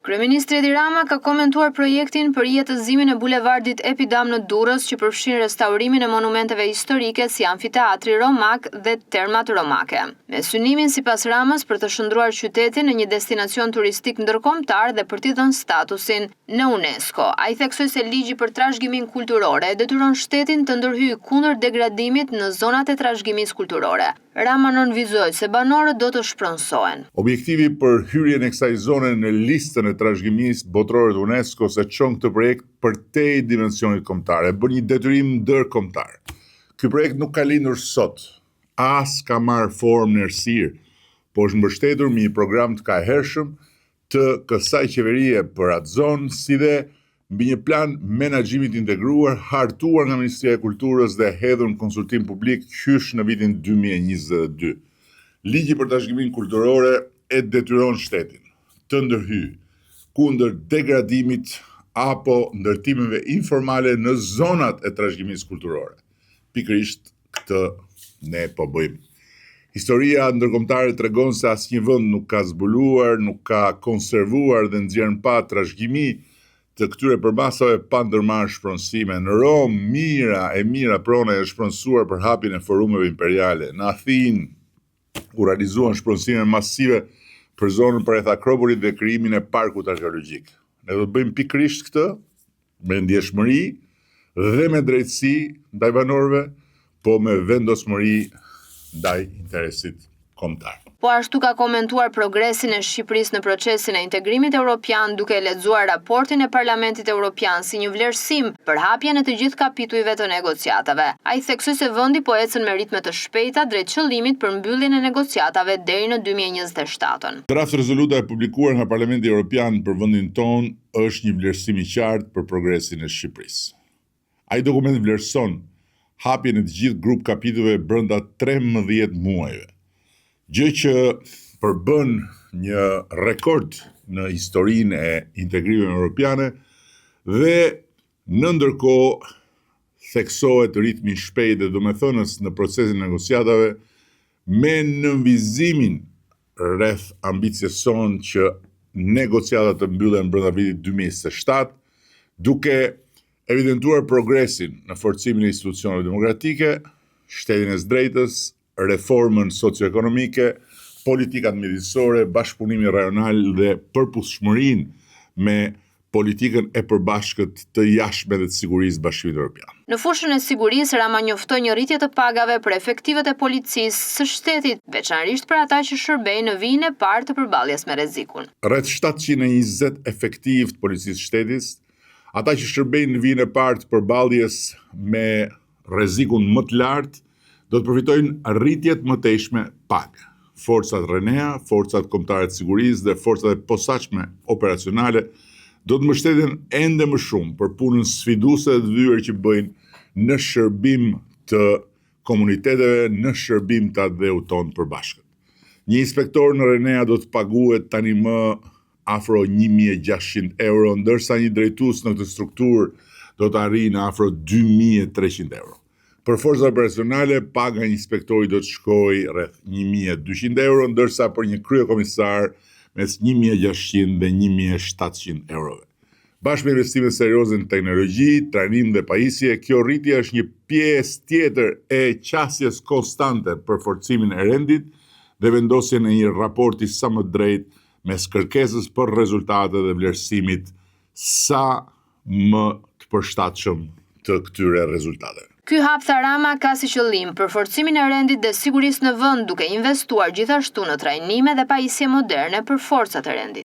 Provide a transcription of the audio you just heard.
Kryeministri Edi Rama ka komentuar projektin për rijetëzimin e bulevardit Epidam në Durrës që përfshin restaurimin e monumenteve historike si Amfiteatri Romak dhe Termat Romake. Me synimin sipas Ramës për të shndërruar qytetin në një destinacion turistik ndërkombëtar dhe për t'i dhënë statusin në UNESCO. Ai theksoi se ligji për trashëgiminë kulturore e detyron shtetin të ndërhyjë kundër degradimit në zonat e trashëgimisë kulturore. Rama nënvizoi se banorët do të shpronësohen. Objektivi për hyrjen e kësaj zone në listën e trashëgimisë botërore të UNESCO-s e çon këtë projekt përtej dimensionit kombëtar, e bën një detyrim ndërkombëtar. Ky projekt nuk ka lindur sot, as ka marrë formë në errësirë, po është mbështetur me një program të kahershëm të kësaj qeverie për atë zonë, si dhe mbi një plan menaxhimi të integruar, hartuar nga Ministria e Kulturës dhe hedhur në konsultim publik qysh në vitin 2022. Ligji për trashëgiminë kulturore e detyron shtetin të ndërhyjë kundër degradimit apo ndërtimeve informale në zonat e trashëgimisë kulturore. Pikërisht këtë ne po bëjmë. Historia ndërkombëtare tregon se asnjë vend nuk ka zbuluar, nuk ka konservuar dhe nxjerrë në pah trashëgimi të këtyre përmasave pa ndërmarrë shpronësime. Në Romë, mijëra e mijëra prona janë shpronësuar për hapjen e forumeve imperiale. Në Athinë u realizuan shpronësime masive për zonën përreth Akropolit dhe krijimin e parkut arkeologjik. Ne do të bëjmë pikërisht këtë me ndjeshmëri dhe me drejtësi ndaj banorëve, po me vendosmëri ndaj interesit kombëtar. Po ashtu ka komentuar progresin e Shqipërisë në procesin e integrimit europian duke e lexuar raportin e Parlamentit Europian si një vlerësim për hapjen e të gjithë kapitujve të negociatave. Ai theksoi se vendi po ecën me ritme të shpejta drejt qëllimit për mbylljen e negociatave deri në 2027-ën. Draft rezoluta e publikuar nga Parlamenti Europian për vendin tonë është një vlerësim i qartë për progresin e Shqipërisë. Ai dokument vlerëson hapjen e të gjithë grup kapitujve brenda 13 muajve, gjë që përbën një rekord në historinë e integrimeve europiane dhe në ndërkohë theksohet ritmi i shpejtë dhe domethënës në procesin e negociatave me nënvizimin rreth ambicies sonë që negociatat të mbyllen brenda vitit 2027, duke evidentuar progresin në forcimin e institucioneve demokratike, shtetin e së drejtës, reformën socioekonomike, politikat mjedisore, bashkëpunimin rajonal dhe përputhshmërinë me politikën e përbashkët të jashtme dhe të sigurisë Bashkimit Evropian. Në fushën e sigurisë, Rama njoftoi një rritje të pagave për efektivët e policisë së shtetit, veçanërisht për ata që shërbejnë në vijën e parë të përballjes me rrezikun. Rreth 720 efektivë të policisë së shtetit, ata që shërbejnë në vijën e parë të përballjes me rrezikun më të lartë, do të përfitojnë rritje të mëtejshme page. Forcat RENEA, Forcat Kombëtare të Sigurisë dhe Forcat e Posaçme Operacionale do të mbështeten ende më shumë për punën sfiduese dhe të vyer që bëjnë në shërbim të komuniteteve, në shërbim të atdheut tonë të përbashkët. Një inspektor në RENEA do të paguhet tani më afro 1600 euro, ndërsa një drejtues në këtë strukturë do të arrijë në afro 2300 euro. Për forcat operacionale, paga e një inspektori do të shkojë rreth 1200 euro, ndërsa për një kryekomisar mes 1600 dhe 1700 eurove. Bashkë me investime serioze në teknologji, trajnim dhe pajisje, kjo rritje është një pjesë tjetër e qasjes konstante për forcimin e rendit dhe vendosjen e një raporti sa më drejt mes kërkesës për rezultate dhe vlerësimit sa më të përshtatshëm të këtyre rezultateve. Ky hap tha Rama ka si qëllim përforcimin e rendit dhe sigurisë në vend duke investuar gjithashtu në trajnime dhe pajisje moderne për forcat e rendit.